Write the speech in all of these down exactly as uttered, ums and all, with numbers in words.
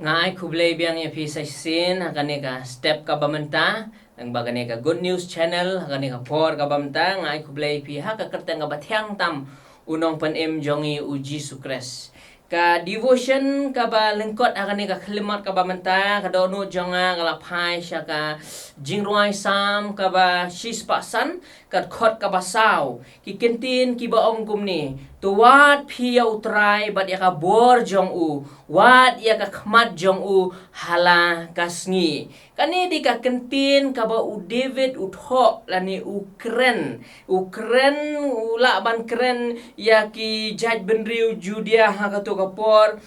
Nga ai khublei biang ïa phi sa shisien ha kane ka step kaba mynta, lyngba kane ka Good News Channel, ha kane ka por kaba mynta. Nga ai khublei ïa phi ha ka kyrteng kaba thiang tam u Nongpynim jong ngi u Jisu Khrist. Ka devotion kaba lyngkot ha kane ka khyllipmat kaba mynta, ka dohnud jong nga ka la phai sha ka jingrwai Salm kaba shispah san, ka dkhot kaba saw. Ki kyntien kiba ong kumne: To wad phi ïa u Trai bad ïa ka bor jong u, wad ïa ka khmat jong u ha la ka sngi. Kane dei ka kyntien kaba u David u thoh lane u kren. U kren, u lah ban kren ïa ki jaitbynriew Judia ha kato ka por.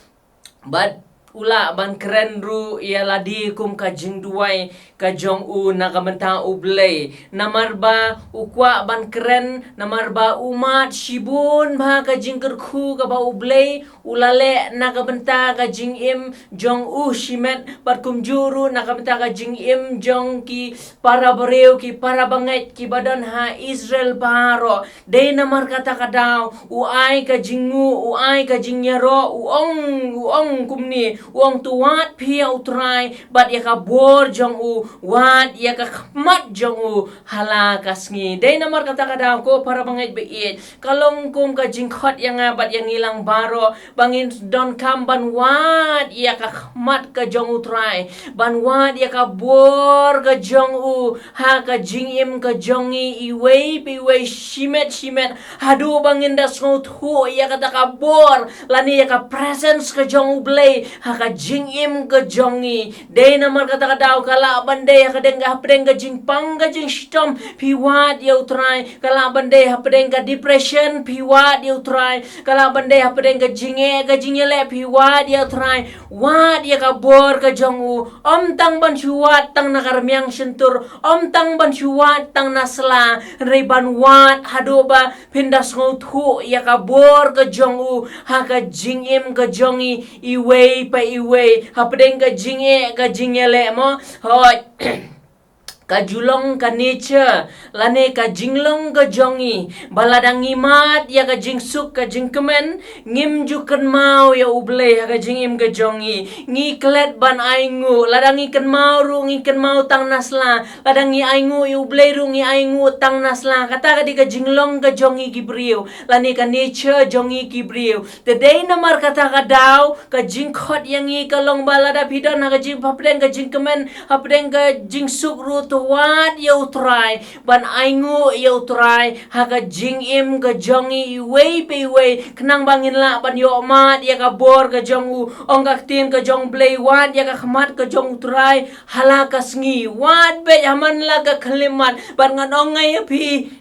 Bad u lah ban kren ruh ïa lade kum ka jingduwai ka jong u na ka bynta U Blei. Namar ba u kwah ban kren, namar ba u mad shibun bha ka jingkyrkhu kaba U Blei u la leh na ka bynta ka jingim jong u shimet, bad kumjuh ruh na ka bynta ka jingim jong ki para briew, ki para bangeit kiba don ha Israel baroh. Dei namar kata ka daw u ai ka jingnguh, u ai ka jingïaroh, u ong, u ong kumne, u ong: To wad phi ïa u Trai bad ïa ka bor jong u, wad ïa ka khmat jong u ha la ka sngi. Dei namar kata ka daw, ko para bangeit ba ïeit, ka long kum ka jingkhot ïa nga bad ïa ngi lang baroh ba ngin donkam ban wad ïa ka khmat ka jong u Trai, ban wad ïa ka bor ka jong u ha ka jingim ka jong ngi iwei pa iwei, shimet shimet, haduh ba ngin da sngewthuh ïa kata ka bor lane ïa ka presence ka jong U Blei ha ka jingim ka jong ngi. Dei namar kata ka daw, ka lah ban dei ha ka deng, hapdeng ka jingpang ka jingshitom phi wad ïa u Trai. Ka lah ban dei hapdeng ka depression phi wad ïa u Trai. Ka lah ban dei hapdeng ka jingeh ka jingïaleh phi wad ïa u Trai. Wad ïa ka bor ka jong u. Ym tang ban shu wad tang na ka rmiang shyntur, ym tang ban shu wad tang na sla, hynrei ban wad haduh ba phin da sngewthuh ïa ka bor ka jong u ha ka jingim ka jong ngi iwei pa iwei, hapdeng ka jingeh ka jingïaleh mo. Hooid. Ka ju long ka nature lane ka jinglong ka jong ngi ba lada ngi mad ïa ka jingsuk ka jingkmen, ngim ju kynmaw ïa U Blei ha ka jingim ka jong ngi. Ngi klet ban ainguh, lada ngi kynmaw ruh ngi kynmaw tang na sla, lada ngi ainguh ïa U Blei ruh ngi ainguh tang na sla. Kata ka dei ka jinglong ka jong ngi ki briew lane ka nature jong ngi ki briew. Te dei namar kata ka daw, ka jingkhot ïa ngi ka long ba lada phi don ha ka jing, hapdeng ka jingkmen, hapdeng ka jingsuk ruh, to wad ïa u Trai, ban ainguh ïa u Trai ha ka jingim ka jong ngi iwei pa iwei, khnang ba ngin lah ban ïoh mad ïa ka bor ka jong u. Ong ka ktien ka jong U Blei, wad ïa ka khmat ka jong u Trai ha la ka sngi. Wad beit ha man la ka khyllipmat. Bad ngan ong nga ïa phi,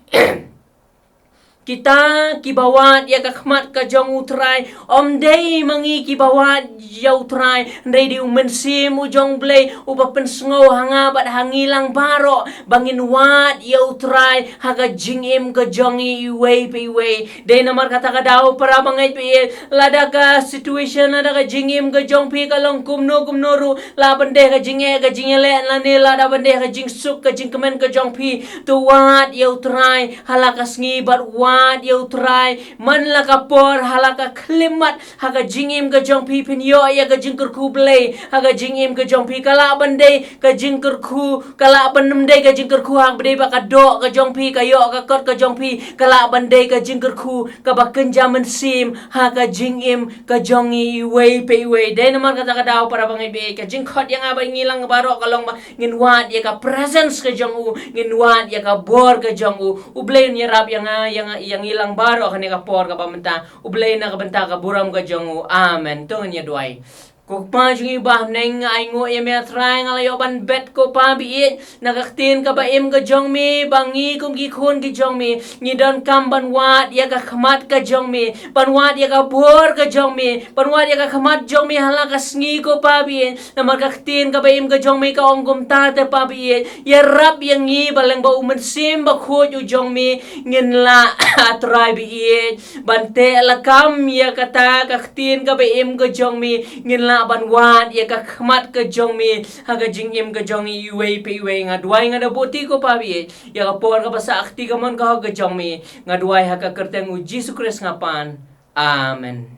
kita kiba wad ïa ka khmat ka jong u Trai, ym dei ma ngi kiba wad ïa u Trai, hynrei dei u Mynsiem u jong U Blei uba pynsngew ha nga bad ha ngi lang baroh ba ngin wad ïa u Trai ha ka jingim ka jong ngi iwei pa iwei. Dei namar kata ka daw, para bangeit ba ïeit, lada ka situation, lada ka jingim ka jong phi ka long kumno kumno ruh, lah ban dei ka jingeh ka jingïaleh lane lah ban dei ka jingsuk ka jingkmen ka jong phi, to wad ïa u Trai ha la ka sngi bad wad ïa u Trai man la ka por ha la ka khyllipmat. Ha ka jingim ka jong phi phin ïoh ïa ka jingkyrkhu Blei ha ka jingim ka jong phi. Ka lah ban dei ka jingkyrkhu, ka lah ban ym dei ka jingkyrkhu ha kaba dei ba ka doh ka jong phi, ka ïoh ka kot ka jong phi. Ka lah ban dei ka jingkyrkhu kaba kynja mynsiem ha ka jingim ka jong ngi iwei pa iwei. Dei namar kata ka daw, para bangeit ba ïeit, ka jingkhot ïa nga bad ngi lang baroh ka long ba ngin wad ïa ka presence ka jong u, ngin wad ïa ka bor ka jong u. U Blei un ïarap ïa nga, ïa nga, ïa ngi lang baroh ha kane ka por kaba mynta. U Blei na ka bynta ka burom ka jong u. Amen. To ngin ïa duwai. Ko Kpa jong ngi ba ha bneng, nga ainguh ïa me ah Trai, nga la ïoh ban bet ko Pa ba ïeit na ka ktien kaba im ka jong me, ba ngi kum ki khun ki jong me ngi donkam ban wad ïa ka khmat ka jong me, ban wad ïa ka bor ka jong me, ban wad ïa ka khmat jong me ha la ka sngi ko Pa ba ïeit. Namar ka ktien kaba im ka jong me ka ong kumta te Pa ba ïeit, ïarap ïa ngi ba lyngba u Mynsiem Bakhuid u jong me ngin lah ah Trai ba ïeit ban teh lakam ïa kata ka ktien kaba im ka jong me, ngin lah ban wad ïa ka khmat ka jong me ha ka jingim ka jong ngi iwei pa iwei. Nga duwai, nga da buti ko Pa ba ïeit ïa ka por kaba sah kti ka mon ka hok ka jong me. Nga duwai ha ka kyrteng u Jisu Khrist nga pan. Amen.